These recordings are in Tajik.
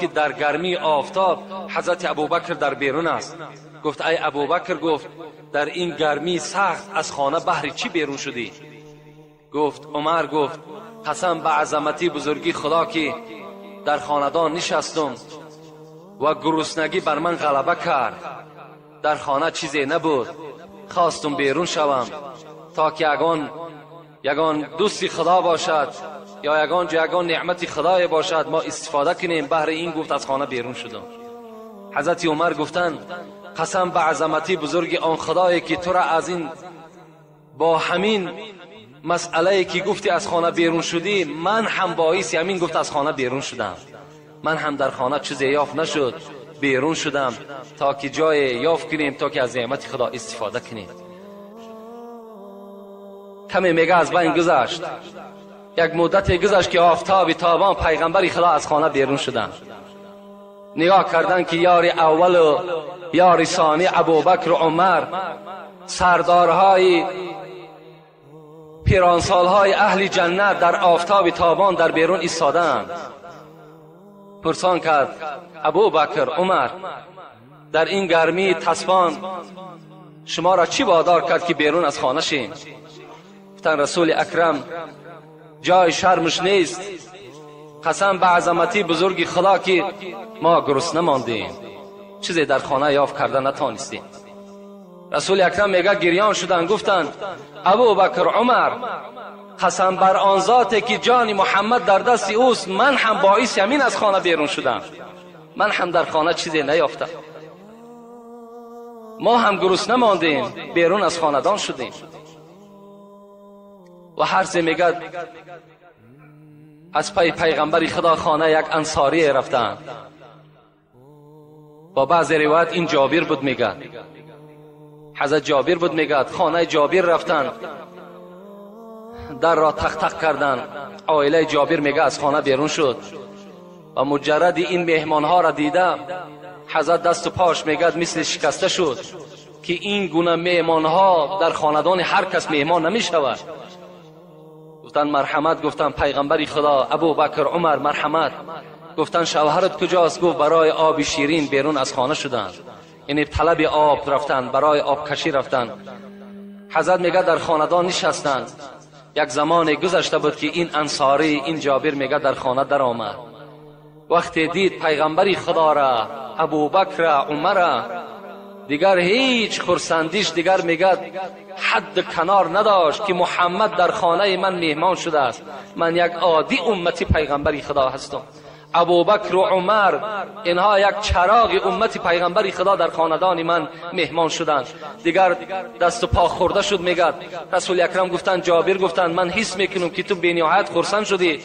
که در گرمی آفتاب حضرت ابوبکر در بیرون است. گفت ای ابوبکر، گفت در این گرمی سخت از خانه بهر چی بیرون شدی؟ گفت عمر، گفت قسم به عظمتی بزرگی خدا که در خاندان نشستم و گرسنگی بر من غلبه کرد، در خانه چیزی نبود، خواستم بیرون شوم تا که یگان دوستی خدا باشد یا یگان یگان نعمت خدای باشد ما استفاده کنیم. بهر این گفت از خانه بیرون شدم. حضرت عمر گفتند قسم به عظمتی بزرگ آن خدایی که تو را از این با همین مسئله که گفتی از خانه بیرون شدی، من هم باعث همین گفت از خانه بیرون شدم، من هم در خانه چیزی یافت نشد، بیرون شدم تا که جای یافت کنیم، تا که از نعمت خدا استفاده کنیم. کمی میگه از بین گذشت، یک مدت گذشت که آفتاب تابان پیغمبر خدا از خانه بیرون شدن. نگاه کردن که یار اول و یار ثانی ابوبکر و عمر، سردارهای پیرانسالهای اهل جنت در آفتاب تابان در بیرون ایستادند. پرسان کرد ابوبکر، عمر، در این گرمی تسبان شما را چی وادار کرد که بیرون از خانه شین؟ گفتن رسول اکرم جای شرمش نیست، قسم به عظمتی بزرگ خدا که ما گرسنه ماندیم، چیزی در خانه یافت کرده نتانستیم. رسول اکرم میگه گریان شدن، گفتند ابوبکر، عمر، قسم بر آن ذاتی که جان محمد در دست اوست، من هم باعث همین از خانه بیرون شدم، من هم در خانه چیزی نیافتم، ما هم گرسنه ماندیم، بیرون از خاندان شدیم. و هر سه میگه از پی پیغمبر خدا خانه یک انصاری رفتن. با بعض روایت این جابر بود، میگه حضرت جابر بود، میگه خانه جابر رفتن، در را تق تق کردن. عائله جابر میگه از خانه بیرون شد و مجرد این مهمانها را دیده حضرت دست و پاش میگه مثل شکسته شد که این گونه مهمانها در خاندان هر کس مهمان نمی شود. گفتن مرحمت، گفتن پیغمبر خدا ابوبکر، عمر مرحمت. گفتن شوهرت کجاست؟ گفت برای آب شیرین بیرون از خانه شدن، یعنی طلب آب رفتن، برای آب کشی رفتن. حضرت میگه در خاندان نشستند. یک زمان گذشته بود که این انصاری، این جابر میگه در خانه در آمد. وقتی دید پیغمبر خدا را، ابوبکر را، عمر را، دیگر هیچ خرسندیش دیگر میگه حد کنار نداشت که محمد در خانه من مهمان شده است، من یک عادی امتی پیغمبر خدا هستم. ابوبکر و عمر اینها یک چراغ امت پیغمبر خدا در خاندان من مهمان شدند. دیگر دست و پا خورده شد. میگه رسول اکرم گفتند جابر، گفتند من حس میکنم که تو بی‌نهایت خرسند شدی،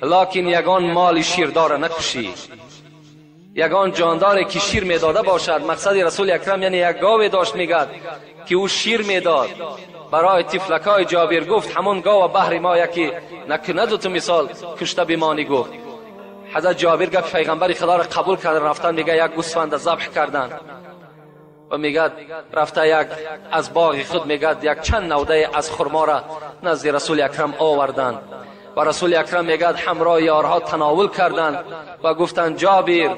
لکن یگان مال شیردار نکشی، یگان جاندار که شیر میداده باشد. مقصد رسول اکرم یعنی یک گاو داشت، میگه که او شیر میداد برای طفلکای جابر. گفت همون گاو بهر ما یکی نکند تو مثال کشته بمانی. گفت حضرت جابر گفت پیغمبر خدا را قبول کرد. رفتن میگه یک گوسفند ذبح کردن و میگه رفته یک از باغ خود میگه یک چند نوده از خرما را نزد رسول اکرم آوردن و رسول اکرم میگه همراه یارها تناول کردند و گفتند جابر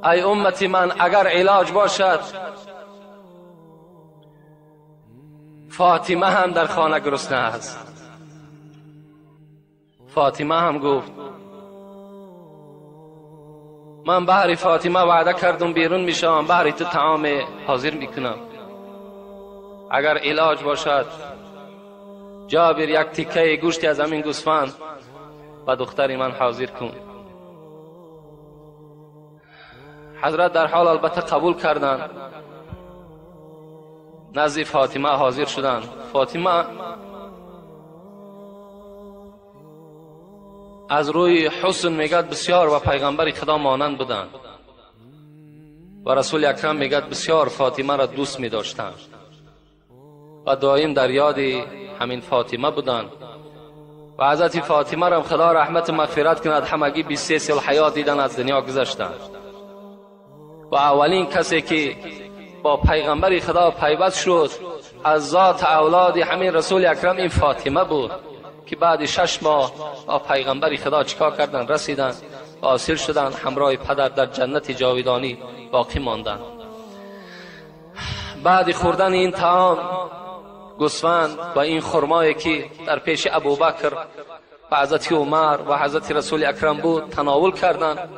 ای امتی من، اگر علاج باشد فاطمه هم در خانه گرسنه است. فاطمه هم گفت من بهر فاطمه وعده کردم بیرون میشم، بهر تو طعام حاضر میکنم، اگر علاج باشد. جابر یک تیکه گوشتی از همین گوسفند و دختری من حاضر کن. حضرت در حال البته قبول کردند، نزد فاطمه حاضر شدند. فاطمه از روی حسن میگد بسیار و پیغمبر خدا مانند بودند و رسول اکرم میگد بسیار فاطمه را دوست میداشتند و دائم در یاد همین فاطمه بودند. و حضرت فاطمه را خدا رحمت و مغفرت کند، همگی 23 سال حیات دیدن، از دنیا گذشتند. و اولین کسی که با پیغمبر خدا پیوست شد، از ذات اولاد همین رسول اکرم این فاطمه بود که بعد 6 ماه با پیغمبر خدا چیکار کردن؟ رسیدن، واصل شدن، همراه پدر در جنت جاویدانی باقی ماندن. بعد خوردن این طعام گوسفند و این خرمایی که در پیش ابوبکر و حضرت عمر و حضرت رسول اکرم بود تناول کردند.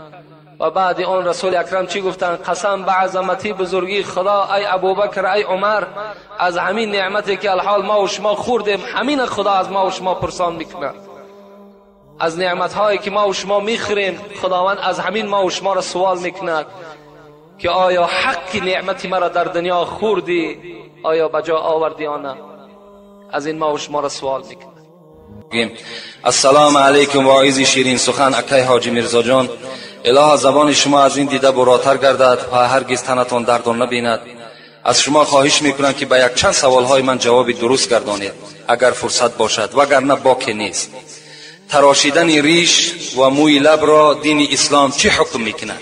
و بعد آن رسول اکرم چی گفتند؟ قسم به عظمتی بزرگی خدا، ای ابوبکر، ای عمر، از همین نعمتی که الحال ما و شما خوردیم، همین خدا از ما و شما پرسان میکند. از نعمتهایی که ما و شما میخوریم، خداوند از همین ما و شما را سوال میکند که آیا حق نعمتی مرا در دنیا خوردی؟ آیا بجا آوردی یا نه؟ از این ما و شما را سوال میکند. السلام علیکم واعظ شیرین سخن اکای حاجی میرزا جان، اله زبان شما از این دیده براتر گردد و هرگز تنتان درد نبیند. از شما خواهش میکنم که به یک چند سوالهای من جواب درست گردانید اگر فرصت باشد، وگرنه باکی نیست. تراشیدن ریش و موی لب را دین اسلام چه حکم میکند؟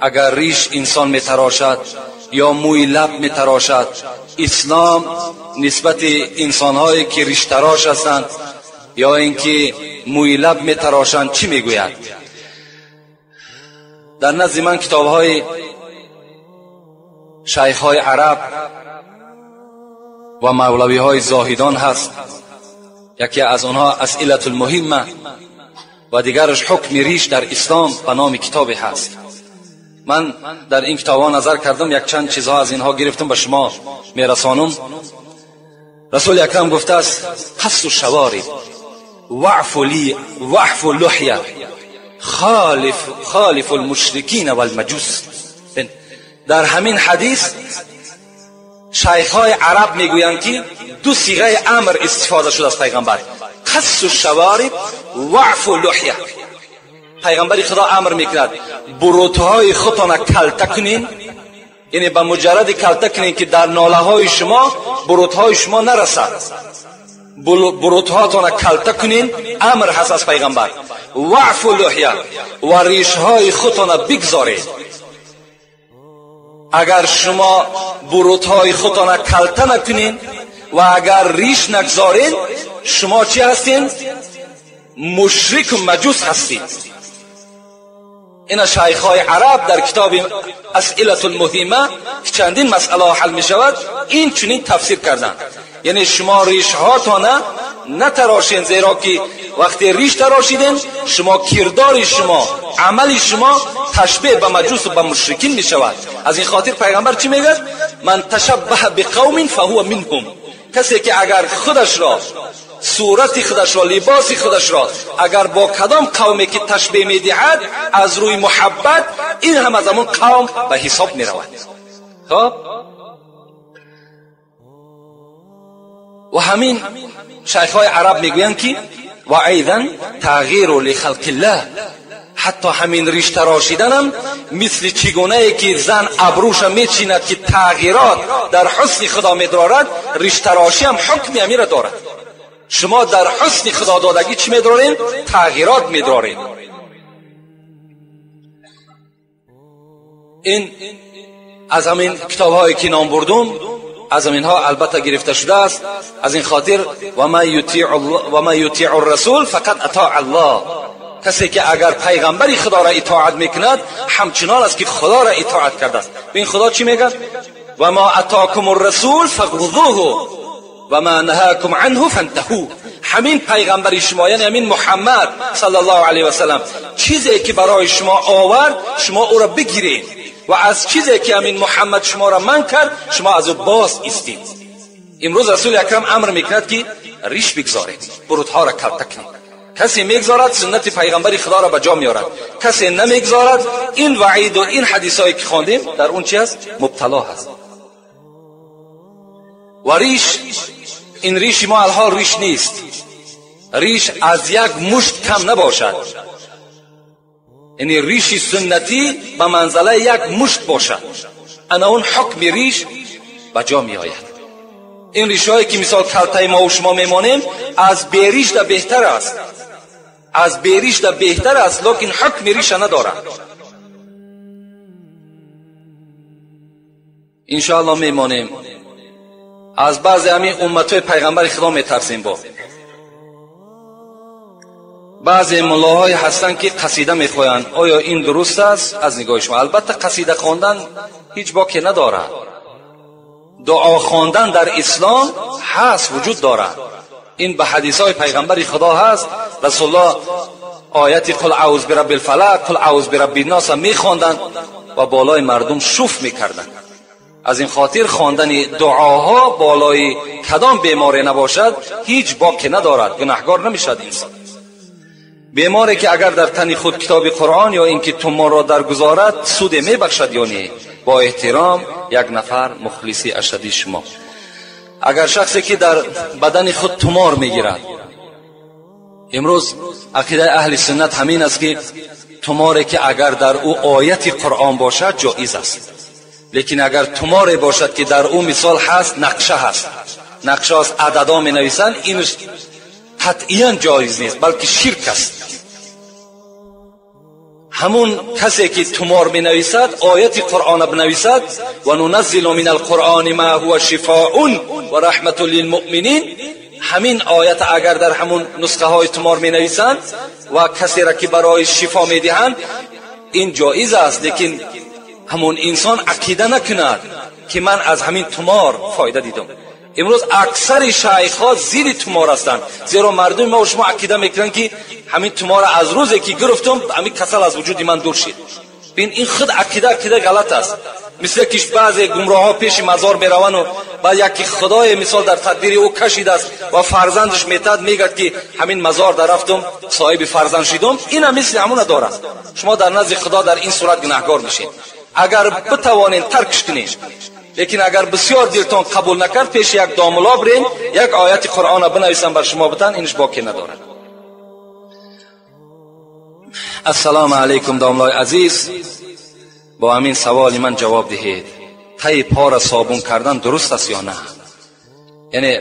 اگر ریش انسان میتراشد یا موی لب میتراشد، اسلام نسبت انسانهایی که ریش تراش هستند یا اینکه موی لب میتراشند چی میگوید؟ در نزد من کتابهای شیخهای عرب و مولویهای زاهدان هست. یکی از آنها اسئله المهمه و دیگرش حکم ریش در اسلام به نام کتابی هست. من در این کتابها نظر کردم، یک چند چیزها از اینها گرفتم به شما میرسانم. رسول اکرم گفته است: قص الشوارب وعف لی وعف لحیه خالف المشرکین والمجوس. در همین حدیث شیخهای عرب میگویند که دو صیغه امر استفاده شده از پیغمبر: قص الشوارب وعف لحیه. پیغمبر خدا امر میکند بروتهای خودتان کلته کنین، یعنی به مجرد کلته کنین که در ناله های شما بروتهای شما نرسد، بروتهاتان کلته کنین، امر هست از پیغمبر. وعف لحیه و ریشهای خودتان بگذارید. اگر شما بروتهای خودتان کلته نکنین و اگر ریش نگذارین، شما چی هستین؟ مشرک و مجوس هستید. این شیخهای عرب در کتاب اسئله المهمه که چندین مسئله حل می شود این چنین تفسیر کردند. یعنی شما ریش هاتان نتراشین، زیرا که وقتی ریش تراشیدین شما کردار شما، عمل شما تشبیه به مجوس و به مشرکین می شود. از این خاطر پیغمبر چی میگه؟ من تشبه بقوم فهو منهم. کسی که اگر خودش را، صورت خودش را، لباس خودش را اگر با کدام قومی که تشبیه میدهد از روی محبت، این هم از همون قوم به حساب میرود. خب و همین شیخهای عرب میگویند که و ایضا تغییر لخلق الله، حتی همین ریش تراشیدنم مثل چگونه که زن ابروش میچیند که تغییرات در حسن خدا میدارد، ریش تراشی هم حکم امیر دارد. شما در حسن خدا دادگی چی میدارین؟ تغییرات میدارین. این از همین کتاب هایی که نام بردم از اینها البته گرفته شده است. از این خاطر و ما یطیع الرسول فقط اطاع الله. کسی که اگر پیغمبر خدا را اطاعت میکند همچنان است که خدا را اطاعت کرده است. این خدا چی میگه؟ و ما اتاکم الرسول فخذوه و ما نهاکم عنه فانتهوا. همین پیغمبر شما، یعنی همین محمد صلی الله علیه و سلم، چیزی که برای شما آورد شما او را بگیرید و از چیزی که همین محمد شما را منع کرد شما از او باز ایستید. امروز رسول اکرم امر میکند که ریش بگذارید، بروتها را کلته کنید. کسی میگذارد سنت پیغمبر خدا را به جا میارد، کسی نمیگذارد این وعید و این حدیثایی که خواندیم در اون چی هست؟ مبتلا هست. و ریش، این ریش ما الحال ریش نیست، ریش از یک مشت کم نباشد، یعنی ریش سنتی به منزله یک مشت باشد، انا اون حکم ریش به جا می آید. این ریش هایی که مثال کلته ما و شما میمانیم از بیریش ده بهتر است، از بیریش ده بهتر است، لکن حکم ریش ندارد. Иншоаллоҳ мемонем. Аз баъзе ҳамин умматҳои пайғамбари Худо метарсем. Бо баъзе муллоҳое ҳастанд, ки қасида мехоҳанд. Оё ин дуруст аст аз нигоҳи шумо? Албатта, қасида хондан ҳеҷ боке надорад. Дуо хондан дар ислом ҳаст, вуҷуд дорад. Ин ба ҳадисҳои пайғамбари Худо ҳаст. Расулуллоҳ ояти қул аъуз бираббил фалақ, қул аъуз бираббин нос мехонданд ва болои мардум шуф мекарданд. Аз ин хотир хондани дуоҳо болои кадом беморе набошад, ҳеҷ боке надорад, гунаҳгор намешавад инсон. Беморе ки агар дар тани худ китоби Қуръон ё ин ки туморро даргузорад, суде мебахшад ё не? Бо эҳтиром, як нафар мухлиси ашадии шумо. Агар шахсе ки дар бадани худ тумор мегирад, имрӯз ақидаи аҳли суннат ҳамин аст, ки туморе ки агар дар ӯ ояти Қуръон бошад, ҷоиз аст. Лекин агар туморе бошад, ки дар ӯ мисол ҳаст, нақша ҳаст, нақша аст, ададо менависанд, ин қатъиян ҷоиз нест, балки ширк аст. Ҳамун касе ки тумор менависад, ояти Қуръона бинависад, ва нуназзилу мин алқуръони ма ҳува шифоун ва раҳматун лилмуъминин, ҳамин оята агар дар ҳамун нусхаҳои тумор менависанд ва касеро ки барои шифо медиҳанд, ин ҷоиз аст. Лекин ҳамун инсон ақида накунад, ки ман аз ҳамин тумор фоида дидам. Имрӯз аксари шайхҳо зидди тумор ҳастанд, зеро мардуми мо шумо ақида мекунанд, ки ҳамин туморро аз рӯзе ки гирифтам, ҳамин касал аз вуҷуди ман дур шид. Бин, ин худ ақида ғалат аст. Мисле ки баъзе гумроҳҳо пеши мазор мераванду баъд яке худое мисол дар тақдири ӯ кашидааст ва фарзандаш метаҳад, мегӯяд, ки ҳамин мазор дар рафтум, соҳиби фарзанд шидум. Ина мисли ҳамуна дорад. Шумо дар назди Худо дар ин сурат гунаҳгор мешед. Агар битавонед, таркш кунед. Лекин агар бисёр дилтон қабул накард, пеши як домуло бирен, як ояти Қуръона бинависам, бар шумо битан, инш боке надорад. Ассалому алайкум, домлои азиз, бо ҳамин саволи ман ҷавоб диҳед: таи пора собун кардан дуруст аст ё на? Яъне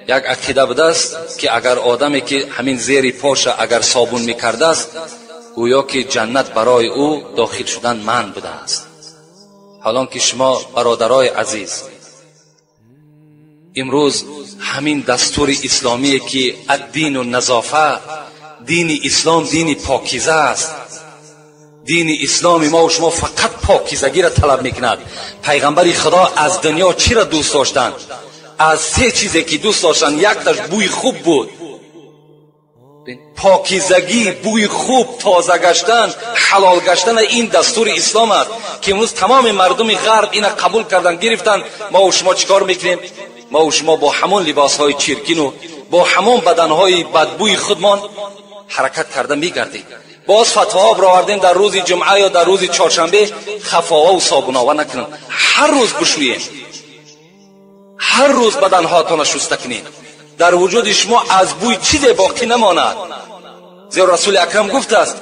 як ақида будааст, ки агар одаме ки ҳамин зери поша агар собун мекардааст, гӯё ки ҷаннат барои ӯ дохил шудан манъ будааст. Ҳолон ки шумо, бародарои азиз, имрӯз ҳамин дастури исломие, ки аддину назофа, дини ислом дини покиза аст. Дини исломи мо шумо фақат покизагиро талаб мекунад. Пайғамбари Худо аз дунё чиро дӯст доштанд? Аз се чизе ки дӯст доштанд, якташ бӯи хуб буд. Покизагӣ, бӯи хуб, тоза гаштан, ҳалол гаштан, ин дастури ислом аст, ки имрӯз тамоми мардуми ғарб ина қабул кардан, гирифтанд. Мо шумо чӣ кор мекунем? Мо шумо бо ҳамон либосҳои чиркину бо ҳамон баданҳои бадбӯи худмон ҳаракат карда мегардем. Боз фатвоҳо баровардем, дар рӯзи ҷумъа ё дар рӯзи чоршанбе хафова собунова накунем, ҳар рӯз бишӯем, ҳар рӯз баданҳоятонро шуста кунед, дар вуҷуди шумо аз бӯй чизе боқӣ намонад. Зеро Расули Акрам гуфтааст: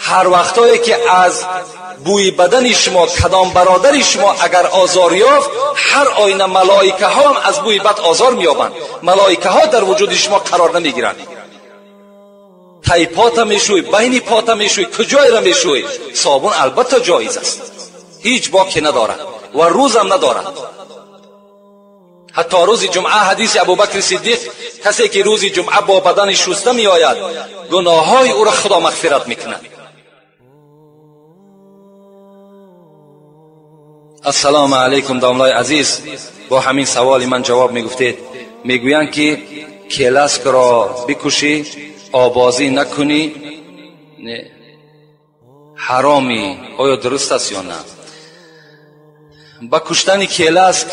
ҳар вақтое ки аз бӯи бадани шумо кадом бародари шумо агар озор ёфт, ҳар оина малоикаҳо ҳам аз бӯи бад озор меёбанд, малоикаҳо дар вуҷуди шумо қарор намегиранд. Тай пота мешӯй, байни пота мешӯй, куҷоеро мешӯй, собун албатта ҷоиз аст, ҳеҷ боке надорад ва рӯзам надорад. Ҳатто рӯзи ҷумъа, ҳадиси Абубакри Сиддиқ, касе ки рӯзи ҷумъа бо бадани шуста меояд, гуноҳҳои ӯро Худо мағфират мекунад. Ассалому алайкум, домлои азиз, бо ҳамин саволи ман ҷавоб мегуфтед. Мегӯянд, ки келаскро бикушӣ, обозӣ накунӣ, ҳаромӣ. Оё дуруст аст ё на? Ба куштани келаск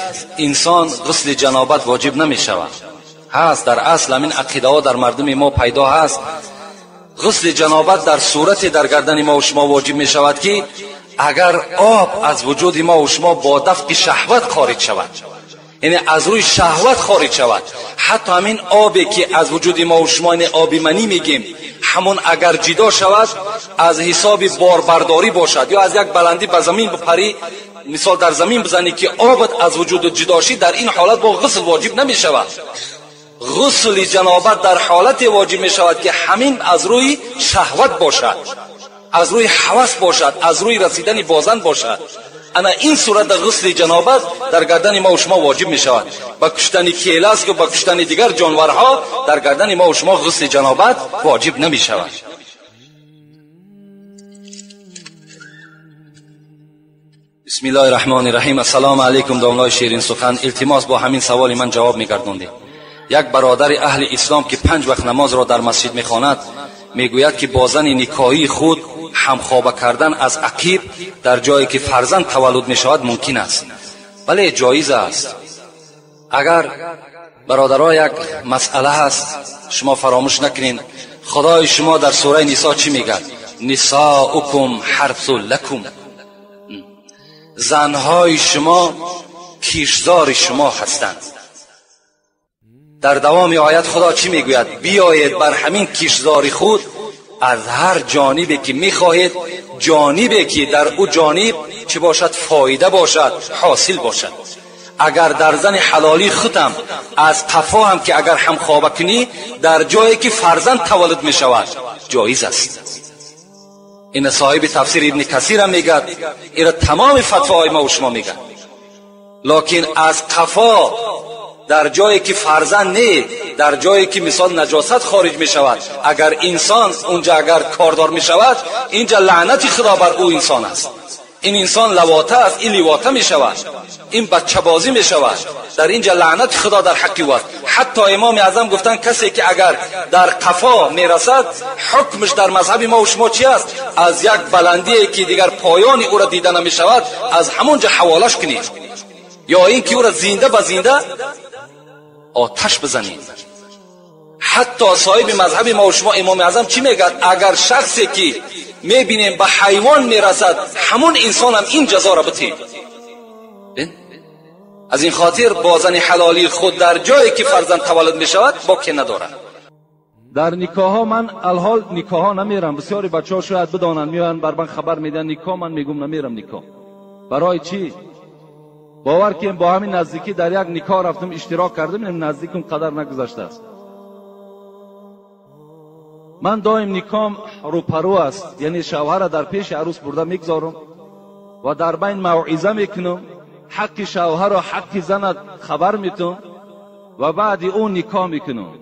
инсон ғусли ҷанобат воҷиб намешавад. Ҳаст, дар асл ҳамин ақидаҳо дар мардуми мо пайдо ҳаст. Ғусли ҷанобат дар сурате дар гардани мо шумо воҷиб мешавад, ки агар об аз вуҷуди мо шумо бо дафқи шаҳват хориҷ шавад, яъне аз рӯи шаҳват хориҷ шавад. Ҳатто ҳамин обе ки аз вуҷуди мо шумо, яъне оби манӣ мегем, ҳамон агар ҷидо шавад, аз ҳисоби борбардорӣ бошад ё аз як баландӣ ба замин бипарӣ, мисол дар замин бизанӣ, ки обат аз вуҷуду ҷудо шид, дар ин ҳолат бо ғусл воҷиб намешавад. Ғусли ҷанобат дар ҳолате воҷиб мешавад, ки ҳамин аз рӯи шаҳват бошад, аз рӯи ҳавас бошад, аз рӯи расидани бозан бошад. Ана ин сурат ғусли ҷанобат дар гардани ма ва шумо воҷиб мешавад. Ба куштани келаск ва ба куштани дигар ҷонварҳо дар гардани ма ва шумо ғусли ҷанобат воҷиб намешавад. بسم الله الرحمن الرحیم. السلام علیکم داملای شیرین سخن. التماس با همین سوال من جواب میگردوندید. یک برادر اهل اسلام که 5 وقت نماز را در مسجد میخواند میگوید که با زن نکاحی خود همخوابه کردن از عقیب در جایی که فرزند تولد میشود ممکن است. بله، جایز است. اگر برادرها یک مسئله هست شما فراموش نکنین، خدای شما در سوره نساء چی میگه؟ نساؤکم حرث لکم، زنهای شما کشتزار شما هستند. در دوام آیت خدا چی میگوید؟ بیایید بر همین کشتزار خود از هر جانبی که میخواهید، جانبی که در او جانب چه باشد؟ فایده باشد، حاصل باشد. اگر در زن حلالی خودم از قفا هم که اگر هم خوابه کنی در جایی که فرزند تولد میشود جایز است. این صاحب تفسیر ابن کثیر هم میگه، این تمام فتواهای ما و شما میگه. لکن از قفا در جایی که فرزند نه، در جایی که مثال نجاست خارج می شود، اگر انسان اونجا اگر کاردار می شود، اینجا لعنت خدا بر او انسان است. این انسان لواطه است، این لواطه می شود، این بچه بازی می شود. در اینجا لعنت خدا در حق او است. حتی امام اعظم گفتن کسی که اگر در قفا می رسد، حکمش در مذهب ما و شما چی است؟ از یک بلندی که دیگر پایان او را دیده نمی شود، از همونجا حوالش کنید، یا اینکه او را زنده به زنده آتش بزنید. حتی صاحب مذهب ما و شما امام اعظم چی میگه؟ اگر شخصی که میبینیم به حیوان میرسد، همون انسان هم این جزا را بتید. از این خاطر با زن حلالی خود در جایی که فرزند تولد میشود باکی ندارد. در نکاح ها من الحال نکاح ها نمیرم. بسیاری بچه ها شاید بدانند، میان بر من خبر میدن نکاح، من میگم نمیرم نکاح. برای چی؟ باور که با همین نزدیکی در یک نکاح رفتم اشتراک کردم، نزدیکم قدر نگذشته است. من دائم نکام روپرو است، یعنی شوهر در پیش عروس برده میگذارم و در بین موعظه میکنم، حق شوهر و حق زن خبر میتونم و بعد او نکاح میکنم.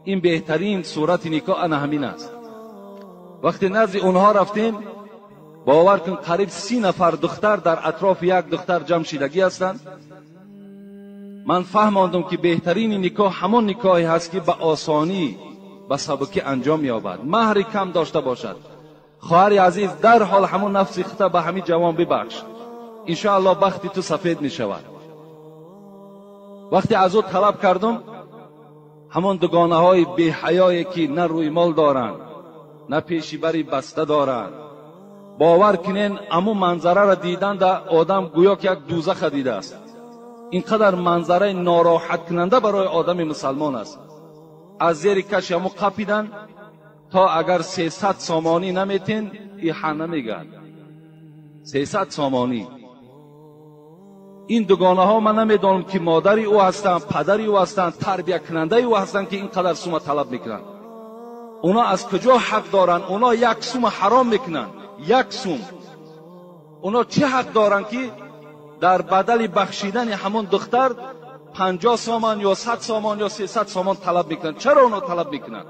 این بهترین صورت نکاح انا همین است. وقتی نزد اونها رفتیم، باور کن قریب 30 نفر دختر در اطراف یک دختر جمع شدگی هستند. من فهماندم که بهترین نکاح همون نکاحی هست که به آسانی به سبکی انجام یابد، مهر کم داشته باشد. خواهر عزیز، در حال همون نفس خود به همین جوان ببخش، انشاءالله بختی تو سفید می شود. وقتی از او طلب کردم، همون دوگانه های بی حیایی که نه روی مال دارند نه پیشی بری بسته دارند، باور کنین امو منظره را دیدن در آدم گویا که یک دوزخ دیده است. اینقدر منظره ناراحت کننده برای آدم مسلمان است. از زیر کش امو قپیدن تا اگر 300 سامانی نمیتین ای ها نمیگن. 300 سامانی. این دوگانه ها من نمیدانم که مادری او هستند، پدری او هستند، تربیه کننده او هستند که اینقدر سومه طلب میکنن. اونا از کجا حق دارن؟ اونا یک سومه حرام میکنن، یک سوم. اونا چه حق دارن که در بدل بخشیدن همون دختر 50 سامان یا 100 سامان یا 300 سامان طلب میکنن؟ چرا اونا طلب میکنن؟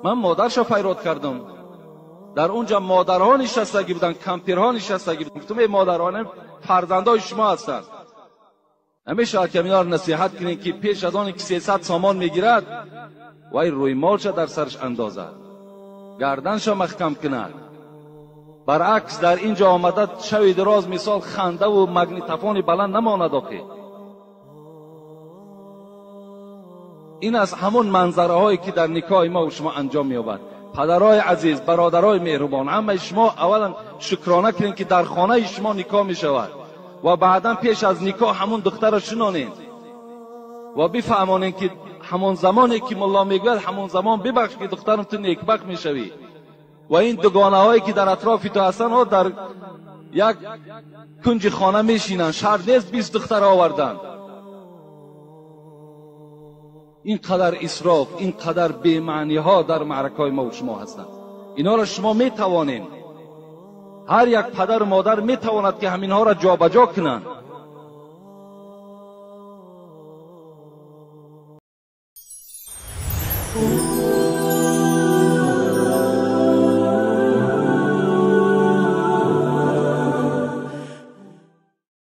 من مادرشو فریاد کردم. در اونجا مادرها نشستگی بودن، کمپیرها نشستگی بودن. گفتم ای مادران، فرزندای شما هستند. همیشه که اینا رو نصیحت کنین که پیش از آن که 300 سامان میگیرد وای روی مالش در سرش اندازد، گردنش محکم کند. برعکس در اینجا آمده شوی دراز مثال خنده و مگنیتفون بلند نماند. آخه این از همون منظره هایی که در نکاح ما و شما انجام می‌یابد. پدرای عزیز، برادرای مهربان، همه شما اولا شکرانه کنین که در خانه شما نکاح می شود و بعدا پیش از نکاح همون دختر را شنانین و بفهمانین که همون زمانی که ملا میگوید همون زمان ببخش که دخترم تو نیکبخت میشوی. و این دوگانه هایی که در اطراف تو هستن ها در یک کنج خانه میشینن، شرط نیست 20 دختر آوردن. اینقدر اسراف، اینقدر بی‌معنی ها در معرکه های ما و شما هستند. اینا را شما میتوانین Ҳар як падару модар метавонад, ки ҳаминҳоро ҷобаҷо кунанд.